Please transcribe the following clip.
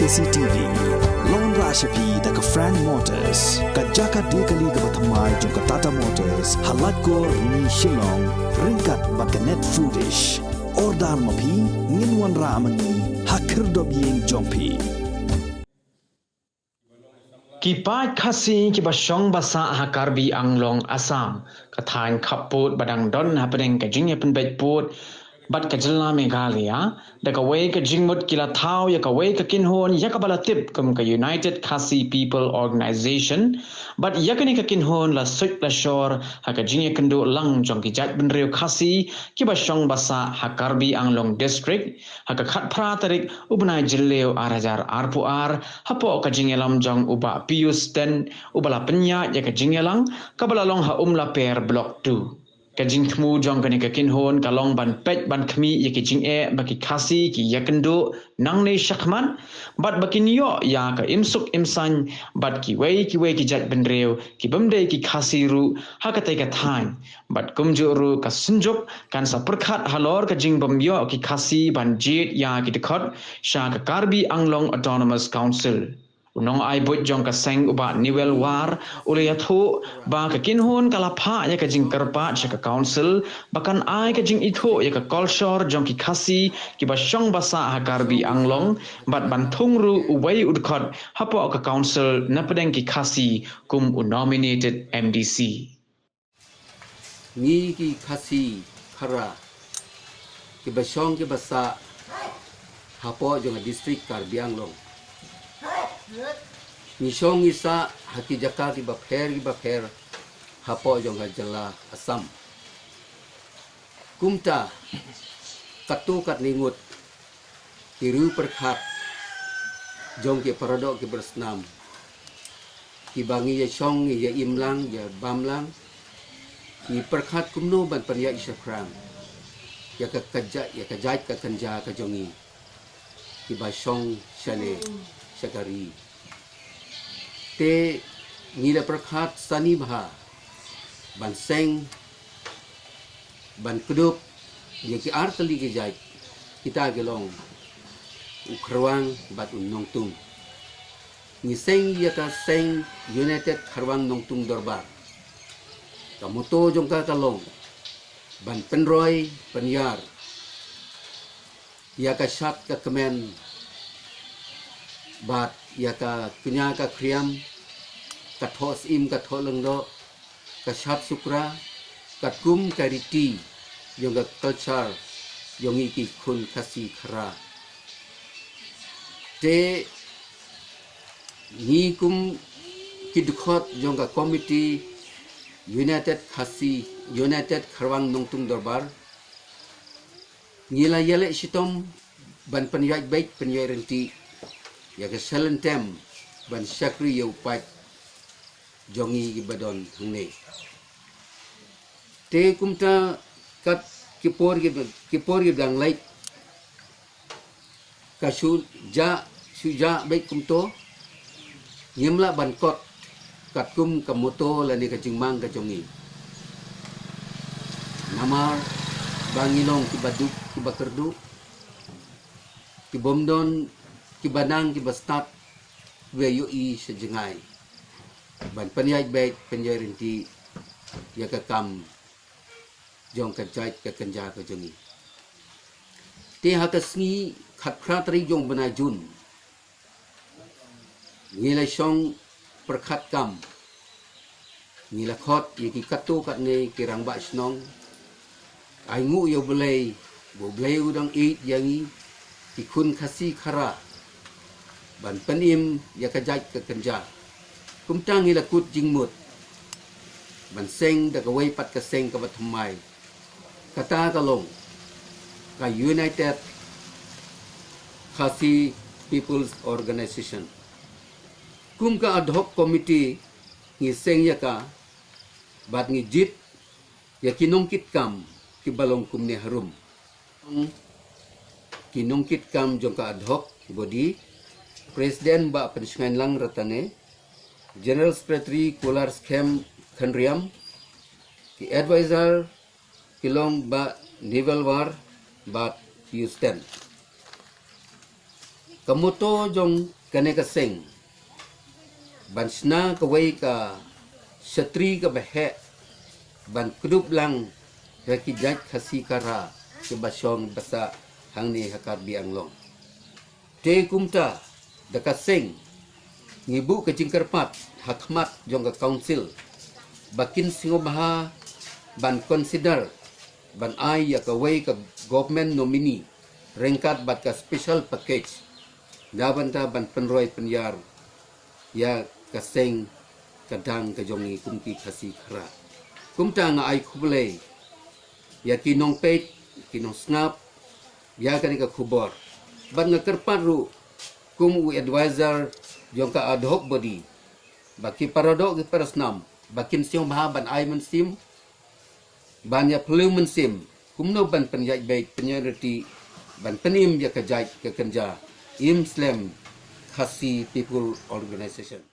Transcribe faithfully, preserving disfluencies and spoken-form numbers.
C T V. Long ra sha phi da ka Frank Motors, ka jaka de kali kaba thymmai jong ka Tata Motors, ha Laitkor, Ni Shillong, ryngkat bad ka Net Foodish. Order ma phi, ngin wanrah ma ngi ha khyrdop ïing jong phi. Ki paid Khasi kiba shong basah ha Karbi Anglong, Assam, ka thaiñ khappud ba dang don hapdeng ka jingïapynbeit pud bad ka jylla Meghalaya, da kawei ka jingmut ki la thaw ïa kawei ka kynhun ïa kaba la tip kum ka United Khasi People Organisation, bad ïa kane ka kynhun la suit la shor ha ka jingïakynduh lang jong ki jaitbynriew Khasi kiba shong basah ha Karbi Anglong District, ha ka khatphra tarik u bnai Jylliew ar hajar arphew ar, hapoh ka jingïalam jong u Bah Pius Ten, uba la pynïaid ïa ka jingïalang, kaba la long ha Umlaper Block two. Ka jingthmu jong kane ka kynhun ka long ban peit ban khmih ïa ki jingeh ba ki Khasi ki ïakynduh nangne shakhmat, bad ba kin ïoh ïa ka imsuk imsaiñ bad kiwei kiwei ki jaitbynriew ki bym dei ki Khasi ruh ha katei ka thaiñ. Bad kumjuh ruh ka Synjuk kan sa pyrkhat halor ka jingbym ïoh ki Khasi ban jied ïa ki dkhot sha ka Karbi Anglong Autonomous Council. U nongai buit jong ka seng u Bah Newell War u la ïathuh ba ka kynhun ka la phah ïa ka jingkyrpad sha ka council ba kan ai ka jingithuh ïa ka kolshor jong ki Khasi kiba shong basah ha Karbi Anglong, bad ban thung ruh uwei u dkhot hapoh ka council napdeng ki Khasi kum u nominated M D C. Ngi ki Khasi Khara kiba shong kiba sah hapoh jong ka district Karbi Anglong, ngi shong ngi sah ha ki jaka kiba pher kiba pher hapoh jong ka jylla Assam. Kumta katto katne ngut ki riew pyrkhat jong ki paradoh ki barsnam, kiba ngi ïa shong ngi ïa im lang ïa bam lang, ngi pyrkhat kumno ban pynïaid shaphrang ïa ka, ka ja-, ïa ka jait ka kynja ka jong ngi kiba shong shane sha ka ri. Te ngi la pyrkhat sani bha ban seng ban kdup ïa ki ar tylli ki jait, kita ki long u Kharwang bad u Nongtung. Ngi seng ïa ka seng United Kharwang Nongtung Dorbar. Ka motto jong ka ka long ban pynroi pynïar ïa ka shad ka kmen bad ïa ka kñia ka khriam, ka thoh syiem ka thoh lyngdoh, ka shad sukra, katkum ka riti jong ka culture jong ngi ki khun Khasi Khara. Te ngi kum ki dkhot jong ka committee United Khasi, United Kharwang Nongtung Dorbar, ngi la ïaleh shitom ban pynïaid beit pynïaid ryntih ïa ka shalynter ban shakri ïa u paid jong ngi kiba don hangne. Te kumta kat ki por ki, ki por ki dang leit, ka shu jah, shu jah beit kumto, ngim lah ban kot katkum ka motto lane ka jingmang ka jong ngi. Namar ba ngi long kiba duk kiba kyrduh, ki bym don kiba nang kiba stad, wei ïohi sha jngai ban pynïaid beit pynïaid ryntih ïa ka kam jong ka jait ka kynja ka jong ngi. Te ha ka sngi khatphra tarik jong bnai Jun, ngi la shong pyrkhat kam, ngi la khot ïa ki katto katne ki rangbah shnong, ai nguh ïa U Blei, ba U Blei u dang ïeit ïa ngi ki khun Khasi Khara ban pynim ïa ka jait ka kynja. Kumta ngi la kut jingmut ban seng da kawei pat ka seng kaba thymmai, kata ka long ka United Khasi People's Organisation. Kum ka ad hoc committee ngi seng ïa ka bad ngi jied ïa ki nongkitkam kiba long kumne harum. Ki nongkitkam jong ka ad hoc body, President Bah Pynshngaiñlang Ratane, General Secretary Kular Skhem Khynriam, ki advisor ki long Bah Nivelwar bad Houston. Ka motto jong kane ka seng, ban shna kawei ka shatri kaba heh, ban kdup lang ïa ki jait Khasi Khara kiba shong basa hangne ha Karbi Anglong. Te kumta, da ka seng, ngi buh ka jingkyrpad ha khmat jong ka council ba kin sngewbha ban consider ban ai ïa kawei ka government nominee ryngkat bad ka special package, na bynta ban pynroi pynïar ïa ka seng ka dang ka jong ngi kum ki Khasi Khara. Kumta nga ai khublei ïa ki nongpeit, ki nongsngap ïa kane ka khubor. Bad nga kyrpad ruh kum u advisor jong ka ad hoc body ba ki paradoh ki parasnam ba kin sngewbha ban ai mynsiem, ban ïa phylliew mynsiem kumno ban pynïaid beit, pynïaid riti, ban pynim ïa ka jait ka kynja im slem Khasi People Organization.